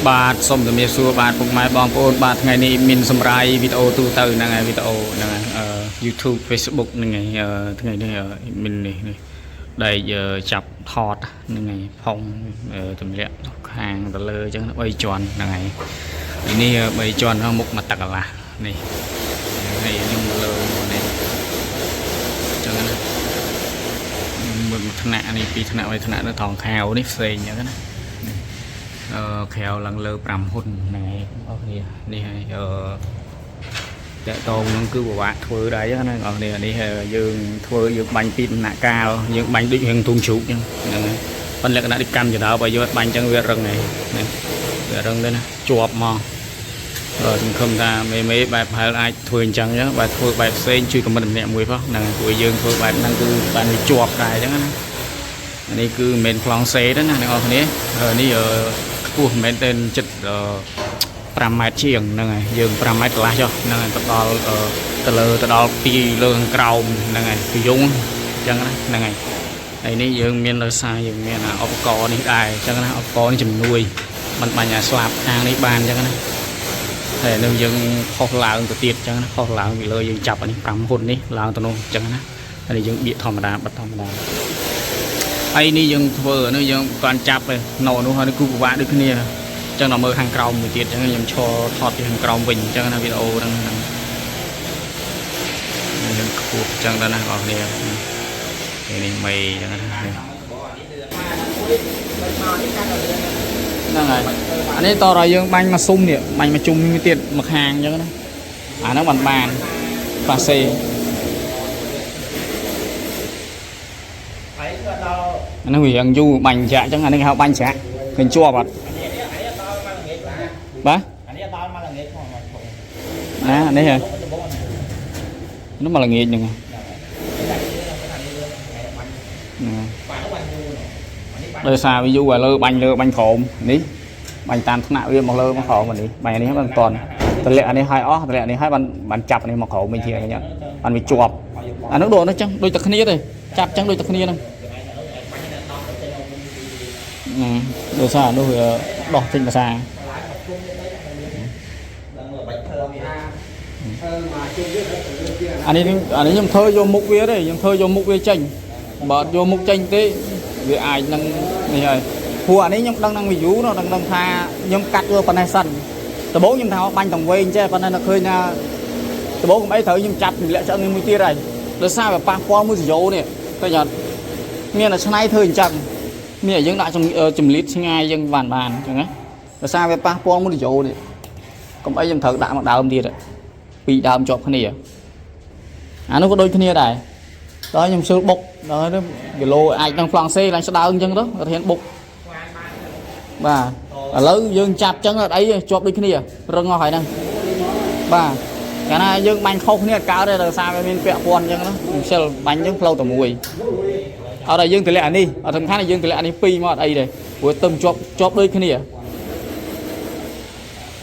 បាទសូមជំរាបសួរបាទពុកម៉ែបងប្អូនបាទថ្ងៃនេះមានសម្រាយវីដេអូទូទៅហ្នឹងហើយវីដេអូហ្នឹងហើយYouTube Facebook ហ្នឹងហើយថ្ងៃនេះមាននេះនេះដែកចាប់ថតហ្នឹងហើយផុងទម្លាក់ខាងទៅលើអញ្ចឹង3ជាន់ហ្នឹងហើយនេះ3ជាន់ហ្នឹងមុខមកទឹកកន្លះនេះហើយខ្ញុំមកលើនេះអញ្ចឹងណាមួយថ្នាក់នេះពីរថ្នាក់បីថ្នាក់នៅថងខៅនេះផ្សេងអញ្ចឹងណា ក្រៅឡើងលើ5ហ៊ុនហ្នឹងហើយបងប្អូននេះហើយតាក់តងហ្នឹងគឺពិបាកធ្វើដែរណាបងប្អូននេះយើងធ្វើយើងបាញ់ពីដំណាក់កាលយើងបាញ់ដូចរឿងទូងជ្រូកអញ្ចឹងហ្នឹងហើយប៉ុន្តែលក្ខណៈដូចកម្មចដើបើយើងអត់បាញ់អញ្ចឹងវារឹងហើយណាវារឹងទៅណាជាប់មកសង្ឃឹមថាមេមេបែបប្រហែលអាចធ្វើអញ្ចឹងអញ្ចឹងបែបធ្វើបែបផ្សេងជួយ comment ម្នាក់មួយផងហ្នឹងហើយព្រោះយើងធ្វើបែបហ្នឹងគឺបានវាជាប់ដែរអញ្ចឹងណានេះគឺមិនមែនប្លង់សេទេណាអ្នកនរគ្នានេះខ្ពស់មិនមែនទេចិត្ត5ម៉ែត្រជាងហ្នឹងហើយយើង5ម៉ែត្រកន្លះចុះហ្នឹងហើយទៅដល់ទៅលើទៅដល់ពីលើខាងក្រោមហ្នឹងហើយពីយងអញ្ចឹងណាហ្នឹងហើយហើយនេះយើងមានដោយសារយើងមានឧបករណ៍នេះដែរអញ្ចឹងណាឧបករណ៍នេះជំនួយมันបាញ់អាស្លាបខាងនេះបានអញ្ចឹងណាហើយនឹងយើងផុសឡើងទៅទៀតអញ្ចឹងណាផុសឡើងពីលើយើងចាប់អានេះ5ហ៊ុននេះឡើងទៅនោះអញ្ចឹងណាហើយនេះយើងបៀកធម្មតាបិទធម្មតាហើយនេះយើងធ្វើនេះយើងគាត់ចាប់ឯណោនោះហើយគឺពិបាកដូចគ្នាអញ្ចឹងដល់មើលខាងក្រោមមួយទៀតអញ្ចឹងខ្ញុំឈរថតពីខាងក្រោមវិញអញ្ចឹងណាវីដេអូហ្នឹងហ្នឹងយើងខ្ពស់អញ្ចឹងដែរណាបងប្អូននេះមេអញ្ចឹងណាហ្នឹងហើយអានេះតរឲ្យយើងបាញ់មកស៊ុំនេះបាញ់មកជុំនេះទៀតមកខាងអញ្ចឹងណាអាហ្នឹងបានបានប៉ាសេ ហើយក៏ដល់ អាហ្នឹងវាយ៉ាងយូរបាញ់ចាក់អញ្ចឹងអានេះគេហៅបាញ់ចាក់ឃើញជាប់អត់ អានេះអានេះដល់មកល្ងាចបាទ បាទ អានេះដល់មកល្ងាចផងមកផង ណានេះហ៎ ដំបង នោះមកល្ងាចហ្នឹង ហ្នឹងបាញ់បាញ់យូរអានេះបាញ់ ដោយសារវាយូរឲ្យលើបាញ់លើបាញ់ក្រោមនេះបាញ់តាមថ្នាក់វាមកលើមកក្រោមអានេះបាញ់អានេះបានតន់តម្លាក់អានេះឲ្យអស់តម្លាក់អានេះឲ្យបានបានចាប់អានេះមកក្រោមវិញទៀតអញ្ចឹងបានវាជាប់អានោះដូចនោះចឹងដូចតែគ្នាទេចាប់ចឹងដូចតែគ្នាហ្នឹងដោយសារអានោះវាដោះចេញភាសា ដឹងល្បិចធ្វើវា អានេះអានេះខ្ញុំធ្វើយកមុខវាទេខ្ញុំធ្វើយកមុខវាចេញបើអត់យកមុខចេញទេវាអាចនឹងនេះហើយព្រោះអានេះខ្ញុំដឹងនឹង view នោះដឹងដឹងថាខ្ញុំកាត់យកប៉ុណ្ណេះសិនដំបូងខ្ញុំថាបាញ់តង្វែងចេះប៉ុន្តែនៅឃើញថាដំបូងកុំអីត្រូវខ្ញុំចាប់ទម្លាក់ឆ្អឹងនេះមួយទៀតហើយដោយសារវាប៉ះពាល់មួយសយោនេះឃើញអត់មានតែឆ្នៃធ្វើអញ្ចឹងមានតែយើងដាក់ចម្លៀតឆ្ងាយយើងបានបានអញ្ចឹងណាដោយសារវាប៉ះពាល់មួយសយោនេះកុំអីខ្ញុំត្រូវដាក់មកដើមទៀតពីរដើមជាប់គ្នាអានោះក៏ដូចគ្នាដែរដល់ខ្ញុំជឿបុកដល់ទៅគីឡូអាចនឹងប្លង់សេឡើងស្ដើងអញ្ចឹងទៅអត់ហ៊ានបុកបាទឥឡូវយើងចាប់អញ្ចឹងអត់អីទេជាប់ដូចគ្នារឹងអស់ហើយហ្នឹងបាទកាលណាយើងបាញ់ខុសគ្នាអត់កើតទេដោយសារវាមានពាក់ព័ន្ធអញ្ចឹងណាខ្ញុំខ្ជិលបាញ់អញ្ចឹងផ្លូវតែមួយអត់ឲ្យយើងទម្លាក់អានេះអត់សំខាន់ឲ្យយើងទម្លាក់អានេះពីរមកអត់អីទេព្រោះទឹមជាប់ជាប់ដូចគ្នា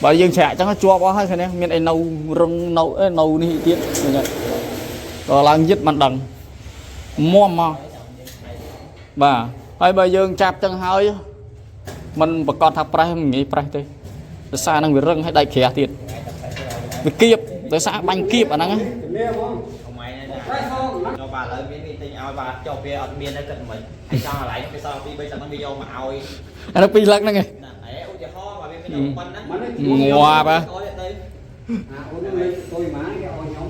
បើយើងច្រាក់អញ្ចឹងជាប់អស់ហើយគ្នាមានអីនៅរឹងនៅអេនៅនេះទៀតឃើញអត់ដល់ឡើងយិតមិនដឹងមុំមកបាទហើយបើយើងចាប់ចឹងហើយมันប្រកាសថាប្រេះមិនងាយប្រេះទេដោយសារនឹងវារឹងហើយដាច់ក្រាស់ទៀតវាគៀបដោយសារបាញ់គៀបអាហ្នឹងណា ថ្ងៃនេះចូលបាទឥឡូវមានទិញឲ្យបាទចុះវាអត់មានទេគិតមិនហើយចង់កន្លែងគេសល់2 3សិនហ្នឹងវាយកមកឲ្យ អានោះពីរលឹកហ្នឹងឯង ណាអេឧទាហរណ៍បើវាមានប៉ុណ្ណឹង ងាប់ហ៎ អូទៅ អាអូនលេងទុយម៉ាគេឲ្យខ្ញុំ